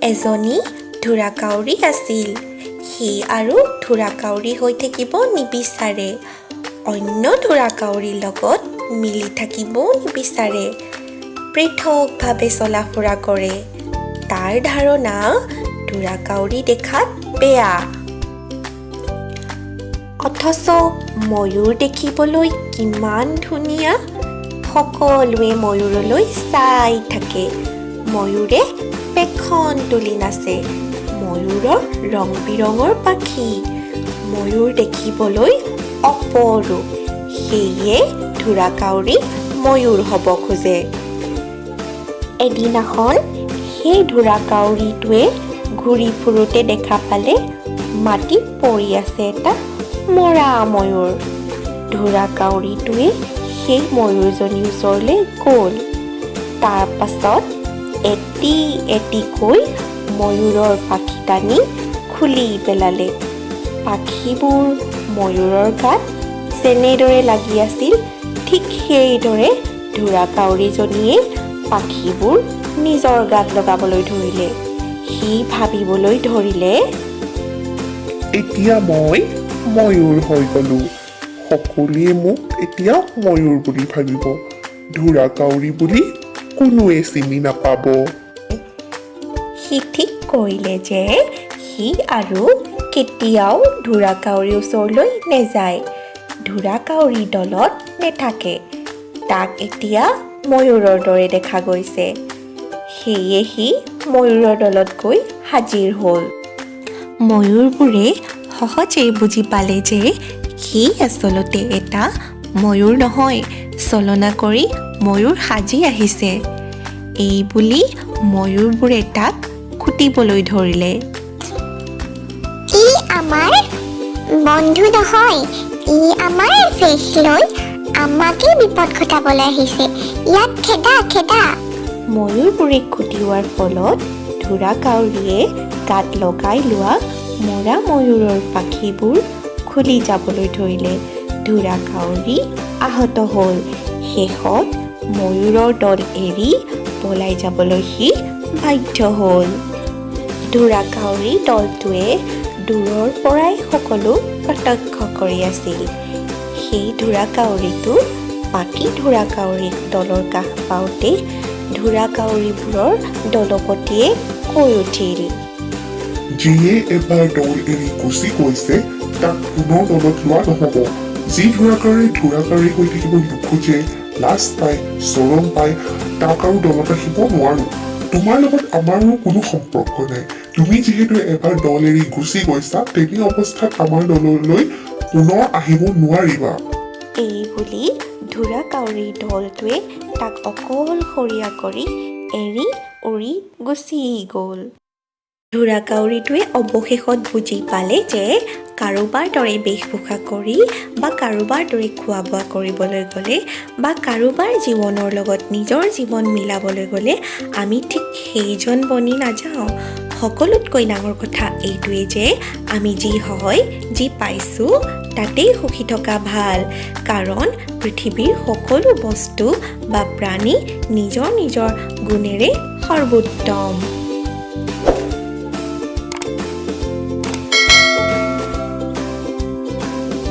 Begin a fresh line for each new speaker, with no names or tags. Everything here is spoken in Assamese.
এজনী ঢোঁৰাকাউৰী আছিল। সি আৰু ঢোঁৰাকাউৰী হৈ থাকিব নিবিচাৰে, অন্য ঢোঁৰাকাউৰীৰ লগত মিলি থাকিবও নিবিচাৰে, পৃথকভাৱে চলা ফুৰা কৰে। তাৰ ধাৰণা ঢোঁৰাকাউৰী দেখাত বেয়া, অথচ ময়ূৰ দেখিবলৈ কিমান ধুনীয়া। সকলোৱে ময়ূৰলৈ চাই থাকে। ময়ূৰে পেখন তুলি নাচে। ময়ূৰৰ ৰং বিৰঙৰ পাখি। ময়ূৰ দেখিবলৈ অপৰূপ। সেয়ে ঢোঁৰাকাউৰী ময়ূৰ হ'ব খোজে। এদিনাখন সেই ঢোঁৰাকাউৰীটোৱে ঘূৰি ফুৰোঁতে দেখা পালে মাটিত পৰি আছে এটা মৰা ময়ূৰ। ঢোঁৰাকাউৰীটোৱে সেই ময়ূৰজনীৰ ওচৰলৈ গ'ল। তাৰ পাছত এটি এটিকৈ ময়ূৰৰ পাখি টানি খুলি পেলালে। পাখিবোৰ ময়ূৰৰ গাত যেনেদৰে লাগি আছিল, ঠিক সেইদৰে ঢোঁৰাকাউৰীজনীয়ে পাখিবোৰ নিজৰ গাত লগাবলৈ ধৰিলে। সি ভাবিবলৈ ধৰিলে,
এতিয়া মই ময়ূৰ হৈ গলো। সকলোৱে মোক এতিয়া ময়ূৰ বুলি ভাবিব, ঢোঁৰাকাউৰী বুলি কোনোৱে চিনি নাপাব।
সি ঠিক কৰিলে যে সি আৰু কেতিয়াও ঢোঁৰাকাউৰীৰ ওচৰলৈ নেযায়, ঢোঁৰাকাউৰীৰ দলত নেথাকে। তাক এতিয়া ময়ূৰৰ দৰে দেখা গৈছে। সেয়ে সি ময়ূৰৰ দলত গৈ হাজিৰ হ'ল। ময়ূৰবোৰে সহজেই বুজি পালে যে সি আচলতে এটা ময়ূৰ নহয়, ছলনা কৰি ময়ূৰ সাজি আহিছে। এই বুলি ময়ূৰবোৰে তাক খুটিবলৈ ধৰিলে।
ই আমাৰ বন্ধু নহয়, ই আমাৰ ভেষ লৈ আমাকেই বিপদ ঘটাবলৈ আহিছে। ইয়াক খেদা, খেদা।
ময়ূৰবোৰে খুটিওৱাৰ ফলত ঢোঁৰাকাউৰীয়ে গাত লগাই লোৱা মৰা ময়ূৰৰ পাখিবোৰ খুলি যাবলৈ ধৰিলে। ঢোঁৰাকাউৰী আহত হ'ল। শেষত ময়ূৰৰ দল এৰি পলাই যাবলৈ সি বাধ্য হ'ল। ঢোঁৰাকাউৰী দলটোৱে দূৰৰ পৰাই সকলো প্ৰত্যক্ষ কৰি আছিল। সেই ঢোঁৰাকাউৰীটো বাকী ঢোঁৰাকাউৰীক দলৰ কাষ পাওঁতেই ঢোঁৰাকাউৰীবোৰৰ দলপতিয়ে কৈ উঠিল,
যিয়ে এবাৰ দল এৰি গুচি গৈছে, তাক পুনৰ দলত লোৱা নহ'ব। যি ঢোঁৰাকাউৰী ঢোঁৰাকাউৰী হৈ থাকিব নোখোজে, লাজ পায়, চৰম পায়, তাক আৰু দলত ৰাখিব নোৱাৰো। তোমাৰ লগত আমাৰো কোনো সম্পৰ্ক নাই। তুমি যিহেতু এবাৰ দল এৰি গুচি গৈছা, তেনে অৱস্থাত আমাৰ দললৈ পুনৰ আহিব নোৱাৰিবা।
এই বুলি ঢোঁৰাকাউৰীৰ দলটোৱে তাক অকলশৰীয়া কৰি এৰি উৰি গুচি গ'ল। ঢোঁৰাকাউৰীটোৱে অৱশেষত বুজি পালে যে কাৰোবাৰ দৰে বেশভূষা কৰি বা কাৰোবাৰ দৰে খোৱা বোৱা কৰিবলৈ গ'লে বা কাৰোবাৰ জীৱনৰ লগত নিজৰ জীৱন মিলাবলৈ গ'লে আমি ঠিক সেইজন বনি নাযাওঁ। সকলোতকৈ ডাঙৰ কথা এইটোৱেই যে আমি যি হয়, যি পাইছোঁ, তাতেই সুখী থকা ভাল। কাৰণ পৃথিৱীৰ সকলো বস্তু বা প্ৰাণী নিজৰ নিজৰ গুণেৰে সৰ্বোত্তম।